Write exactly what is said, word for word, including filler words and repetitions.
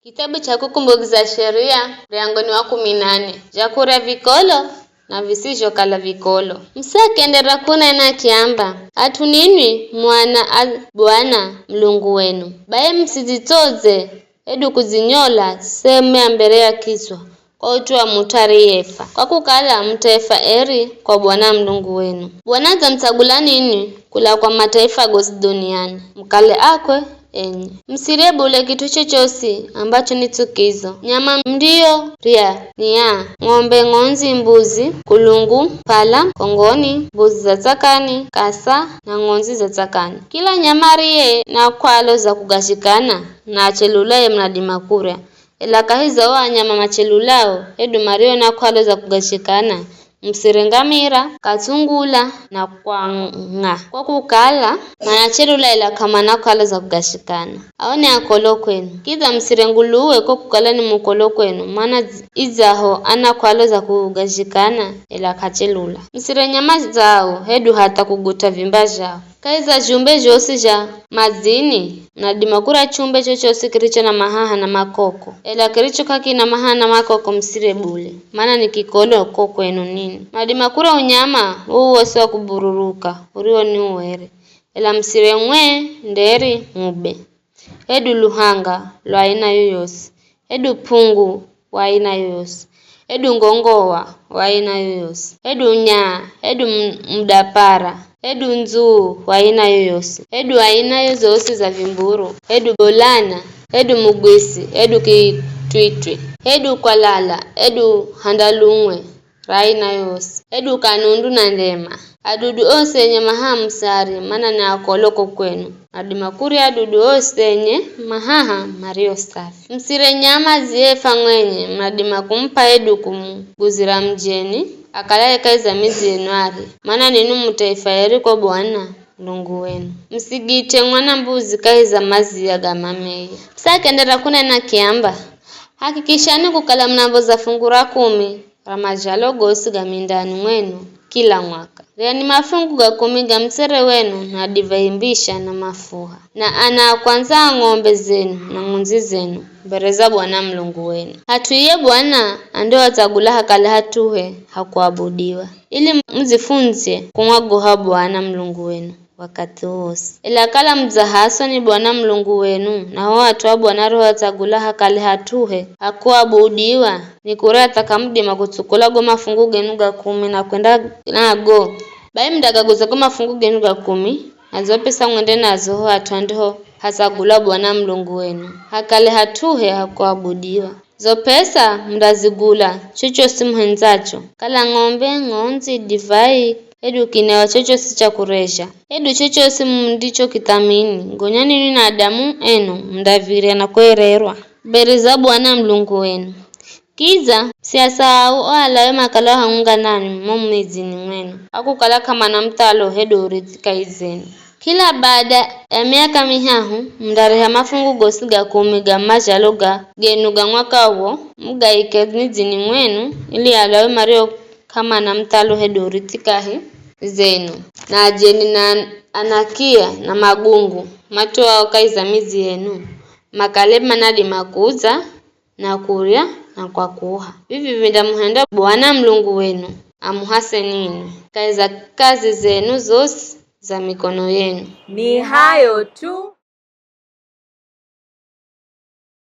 Kitabu cha Kukumbukiza Sheria, muryango ni wa kumi na nane, zha kurya vikolo na visizhokala vikolo. Musa akienderera kunena akiamba, at'u ninwi mu ana a Bwana Mulungu wenu, bai musidzitsodze hedu kudzinyolwa sehemu ya mbere ya kitswa kwa ut'u wa mut'u ariyefwa, kwa kukala mut'u aifwa eri kwa Bwana Mulungu wenu. Bwana adzamutsagula ninwi kula kwa mataifa gosi dhuniani, mukale akwe enye. Musirye bule kit'u chochosi ambacho ni tsukizo. Nyama muriyorya ni ya ng'ombe, ng'ondzi, mbuzi, kulungu, p'ala, kongoni, mbuzi za tsakani, kasa, na ng'ondzi za tsakani. Kila nyama ariye na kwalo za kugazhikana na achelulaye munadima kurya, ela kahi za o anyama machelulao hedu mario na kwalo za kugazhikana, musire ngamira, katsungula na kwang'a, kwa kukala manachelula ela k'amana kwalo za kugazhikana. Ao ni akolo kwenu. Kidza musire nguluwe kwa kukala ni mukolo kwenu, mana dz- idzaho ana kwalo za kugazhikana ela k'achelula. Musire nyama zao hedu hatha kuguta vimba zhao. Kahi za zhumbe zhosi zha madzini, munadima kurya chumbe chochosi kiricho na mahaha na makoko, ela kiricho k'akina mahaha na makoko musire bule, mana ni kikolo ko kwenu ninwi. Munadima kurya unyama uwo wosi wa kubururuka urio ni uwere, ela musire ng'we, nderi, ng'ube, hedu luhanga lwa aina yoyosi, hedu p'ungu wa aina yoyosi, hedu ngongowa wa aina yoyosi, hedu nyaa, hedu m- mudapara, hedu ndzuu wa aina yoyosi, hedu aina zosi za vimburu, hedu bolana, hedu mugwisi, hedu kitwitwi, hedu kwalala, hedu handalung'we ra aina yoyosi, hedu kanundu na ndema. Adudu osi enye mahaha musarye, mana ni akolo ko kwenu. Munadima kurya adudu osi enye mahaha mario safi. Musire nyama ziyefwa mwenye, munadima kumup'a hedu kumuguzira mujeni, akalaye kahi za midzi yenu arye, mana ninwi mu taifa eri kwa Bwana Mulungu wenu. Musigit'e mwana mbuzi kahi za maziya ga mameye. Musa akienderera kunena akiamba, hakikishani kukala munaphoza fungu ra kumi ra mazhalo gosi ga mindani mwenu kila mwaka. Ryani mafungu ga kumi ga mutsere wenu na divai mbisha na mafuha, na ana a kwandza a ng'ombe zenu na ng'ondzi zenu mbere za Bwana Mulungu wenu. Hat'u iye Bwana andihoatsagula hakale hat'uhe ha kuabudiwa, ili mudzifundzye kumwagoha Bwana Mulungu wenu wakathi wosi. Ela kala mudzahaswa ni Bwana Mulungu wenu, na ho at'u a Bwana arihoatsagula hakale hat'uhe ha kuabudiwa, ni kure hatha k'amudima kutsukula go mafungu genu ga kumi na kwenda nago, bai mundagaguza go mafungu genu ga kumi, na zo p'esa mwende nazo ho at'u andihohatsagula Bwana Mulungu wenu, hakale hat'uhe ha kuabudiwa. Zo p'esa mundazigula chochosi muhendzacho, kala ng'ombe, ng'ondzi, divai, hedu kinewa chochosi cha kurezha, hedu chochosi mundichokithamini, gonya ninwi na adamu enu mundavirya na kuererwa mbere za Bwana Mulungu wenu. Kidza musiasahau o alawe makalao hamwenga nanwi mo midzini mwenu, kwa kukala k'amana muthalo hedu urithi kahi zenu. Kila bada ya miaka mihahu mundareha mafungu gosi ga kumi ga mazhalo ga genu ga mwaka uwo, mugaike midzini mwenu, ili alawe mario k'amana muthalo hedu urithi kahi zenu, na ajeni na anakia na magungu matoao kahi za midzi yenu, makale manadima kudza na kurya na kwakuha. Vivi vindamuhenda Bwana Mulungu wenu amuhase ninwi kahi za kazi zenu zosi za mikono yenu. Ni hayo tu.